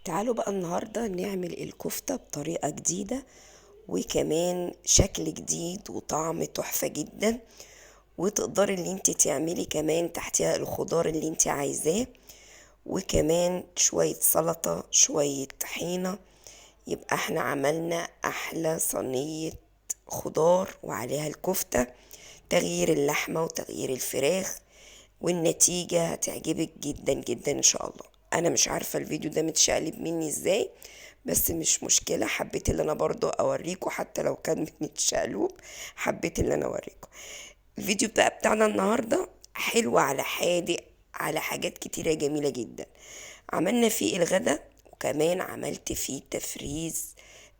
تعالوا بقى النهاردة نعمل الكفتة بطريقة جديدة وكمان شكل جديد وطعم تحفة جدا، وتقدري اللي انت تعملي كمان تحتها الخضار اللي انت عايزاه، وكمان شوية سلطة شوية طحينة. يبقى احنا عملنا احلى صينية خضار وعليها الكفتة، تغيير اللحمة وتغيير الفراخ، والنتيجة هتعجبك جدا جدا ان شاء الله. انا مش عارفة الفيديو ده متشقلب مني ازاي، بس مش مشكلة، حبيت اللي انا برضو اوريكم حتى لو كان متشقلوب، حبيت اللي انا اوريكم. الفيديو بقى بتاعنا النهاردة حلو على حادق، على حاجات كتيرة جميلة جدا. عملنا فيه الغدا، وكمان عملت فيه تفريز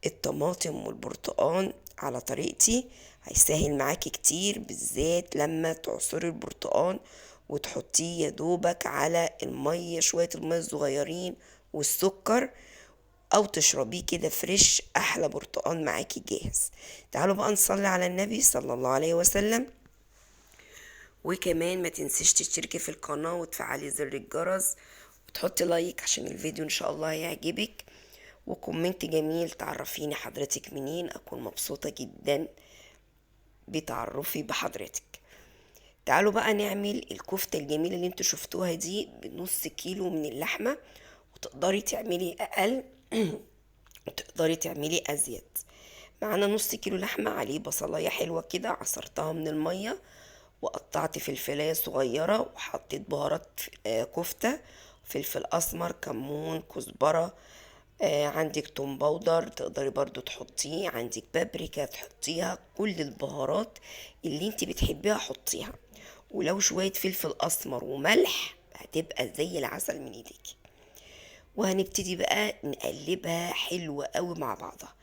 الطماطم والبرتقان على طريقتي، هيسهل معاكي كتير، بالذات لما تعصري البرتقان وتحطيه يا دوبك على المية، شوية المية الصغيرين والسكر، او تشربيه كده fresh، احلى برتقان معاكي جاهز. تعالوا بقى نصلي على النبي صلى الله عليه وسلم، وكمان ما تنسيش تشتركي في القناة وتفعلي زر الجرس وتحطي like عشان الفيديو ان شاء الله هيعجبك، و comment جميل تعرفيني حضرتك منين، اكون مبسوطة جدا بتعرفي بحضرتك. تعالوا بقى نعمل الكفتة الجميلة اللي انتوا شفتوها دي بنص كيلو من اللحمة، وتقدري تعملي اقل وتقدري تعملي ازيد. معانا نص كيلو لحمة عليه بصلاية حلوة كده عصرتها من المية، وقطعت فلفلاية صغيرة، وحطيت بهارات كفتة، فلفل أسمر، كمون، كزبرة، عندك توم powder تقدري برضو تحطيه، عندك بابريكا تحطيها، كل البهارات اللي انت بتحبيها حطيها، ولو شوية فلفل أسمر وملح هتبقى زي العسل من ايديكي. وهنبتدي بقى نقلبها حلوة قوي مع بعضها.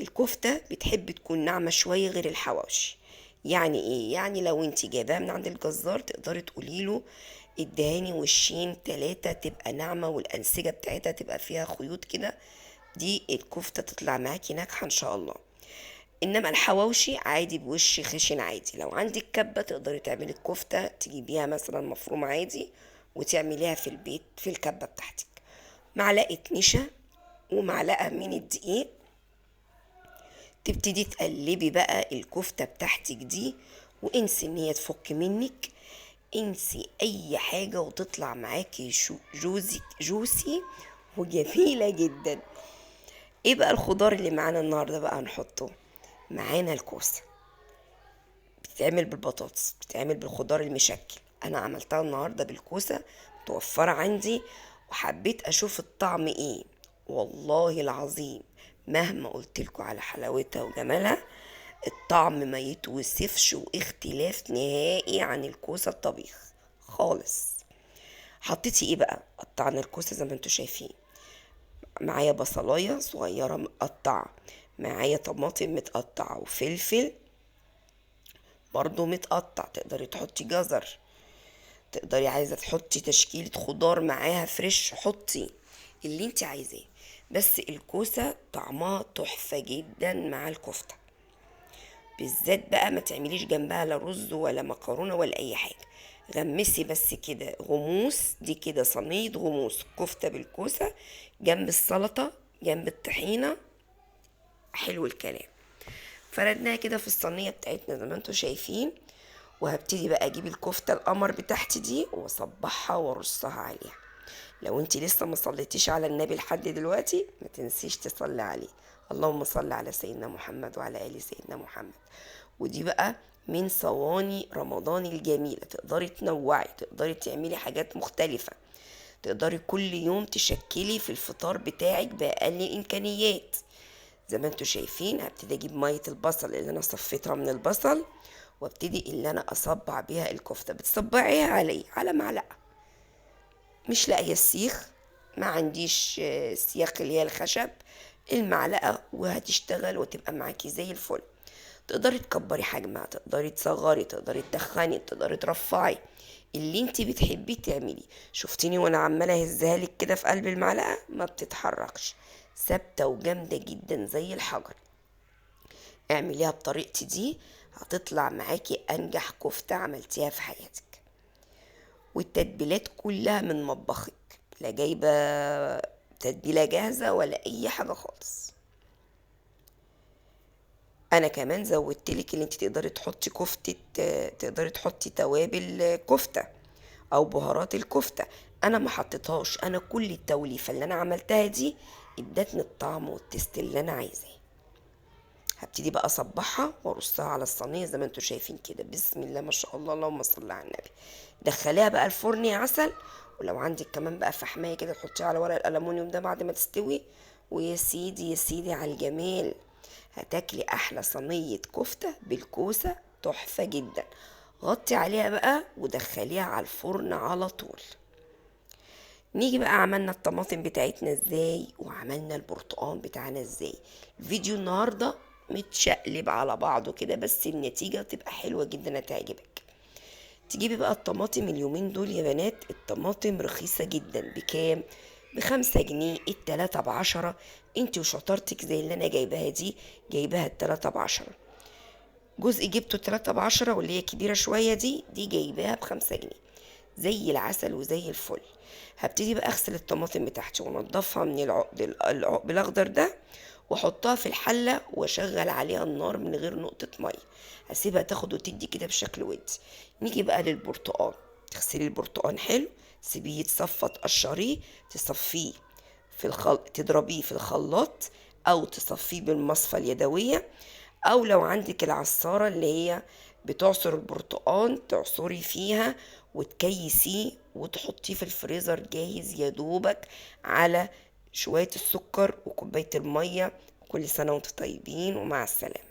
الكفتة بتحب تكون ناعمة شوية غير الحواوشي. يعني ايه؟ يعني لو انت جايباها من عند الجزار تقدري تقولي له ادهاني وشين تلاتة تبقى ناعمة والأنسجة بتاعتها تبقى فيها خيوط كده، دي الكفتة تطلع معاكي ناجحة ان شاء الله. انما الحواوشي عادي بوش خشن عادي. لو عندك كبة تقدري تعملي الكفتة، تجيبيها مثلا مفروم عادي وتعمليها في البيت في الكبة بتاعتك. معلقة نشا ومعلقة من الدقيق، تبتدي تقلبي بقى الكفتة بتاعتك دي، وانسي ان هي تفك منك، انسي اي حاجة، وتطلع معاكي جوسي وجميلة جدا. ايه بقى الخضار اللي معانا النهاردة بقى هنحطه؟ معانا الكوسة، بتتعمل بالبطاطس، بتتعمل بالخضار المشكل. انا عملتها النهاردة بالكوسة، متوفرة عندي، وحبيت اشوف الطعم ايه. والله العظيم مهما قلتلكوا على حلاوتها وجمالها، الطعم ما يتوصفش، واختلاف نهائي عن الكوسة الطبيخ خالص. حطيتي ايه بقى؟ قطعنا الكوسة زي ما انتوا شايفين، معايا بصلاية صغيرة متقطعة، معايا طماطم متقطعة، وفلفل برضو متقطع، تقدري تحطي جزر، تقدري عايزة تحطي تشكيلة خضار معاها فريش، حطي اللي انت عايزاه. بس الكوسة طعمها تحفة جدا مع الكفتة بالذات بقى، ما تعمليش جنبها لا رز ولا مكرونة ولا اي حاجة، غمسي بس كده غموس، دي كده صينية غموس كفتة بالكوسة جنب السلطة جنب الطحينة. حلو الكلام. فردناها كده في الصينية بتاعتنا زي ما انتوا شايفين، وهبتدي بقى اجيب الكفتة القمر بتاعتي دي واصبحها وارصها عليها. لو انت لسه ما صليتيش على النبي لحد دلوقتي ما تنسيش تصلي عليه، اللهم صل على سيدنا محمد وعلى آل سيدنا محمد. ودي بقى من صواني رمضان الجميلة، تقدري تنوعي، تقدري تعملي حاجات مختلفة، تقدري كل يوم تشكلي في الفطار بتاعك بأقل الإمكانيات. زي ما انتوا شايفين هبتدي اجيب مية البصل اللي انا صفيتها من البصل، وابتدي اللي انا اصبع بيها الكفتة. بتصبعيها على ايه؟ على معلقة. مش لاقية السيخ، ما عنديش سياخ اللي هي الخشب، المعلقة وهتشتغل وتبقى معاكي زي الفل. تقدري تكبري حجمها، تقدري تصغري، تقدري تدخني، تقدري ترفعي، اللي انتي بتحبيه تعمليه. شفتيني وانا عمالة اهزها لك كده في قلب المعلقة، ما بتتحركش، ثابتة وجامدة جدا زي الحجر. اعمليها بطريقتي دي هتطلع معاكي انجح كفتة عملتيها في حياتك. والتتبيلات كلها من مطبخك، لا جايبة تتبيلة جاهزة ولا اي حاجة خالص. انا كمان زودتلك اللي انت تقدري تحطي كفتة، تقدري تحطي توابل كفتة او بهارات الكفتة. انا ما حطيتهاش، انا كل التوليفة اللي انا عملتها دي ادتني الطعم وال taste اللي انا عايزاه. هبتدي بقى اصبحها وارصها على الصينية زي ما انتوا شايفين كده. بسم الله ما شاء الله، اللهم صل على النبي. دخليها بقى الفرن يا عسل، ولو عندك كمان بقى فحمايه كده تحطيها على ورق الالومنيوم ده بعد ما تستوي. ويا سيدي يا سيدي على الجمال، هتاكلي احلى صينية كفته بالكوسه تحفة جدا. غطي عليها بقى ودخليها على الفرن على طول. نيجي بقى عملنا الطماطم بتاعتنا ازاي وعملنا البرتقان بتاعنا ازاي. الفيديو النهارده متشقلب على بعضه كده، بس النتيجة تبقى حلوة جدا هتعجبك. تجيبي بقى الطماطم اليومين دول يا بنات، الطماطم رخيصة جدا. بكام؟ ب5 جنيه، التلاتة ب10. انتي وشطارتك زي اللي انا جايباها دي، جايباها التلاتة ب10. جزء جبته التلاتة ب10 واللي هي كبيرة شوية دي جايباها ب5 جنيه، زي العسل وزي الفل. هبتدي بقى اغسل الطماطم بتاعتي وانضفها من العقب الاخضر ده، واحطها في الحلة واشغل عليها النار من غير نقطة مية، هسيبها تاخد وتدي كده بشكل ودي. نيجي بقى للبرتقال. تغسلي البرتقال حلو، سيبيه يتصفى، تقشريه، تصفية في تضربيه في الخلاط او تصفية بالمصفى اليدوية، او لو عندك العصاره اللي هي بتعصر البرتقال تعصري فيها وتكيسيه وتحطيه في الفريزر جاهز يا دوبك على شوية السكر وكوباية المية. كل سنة وانتم طيبين، ومع السلامة.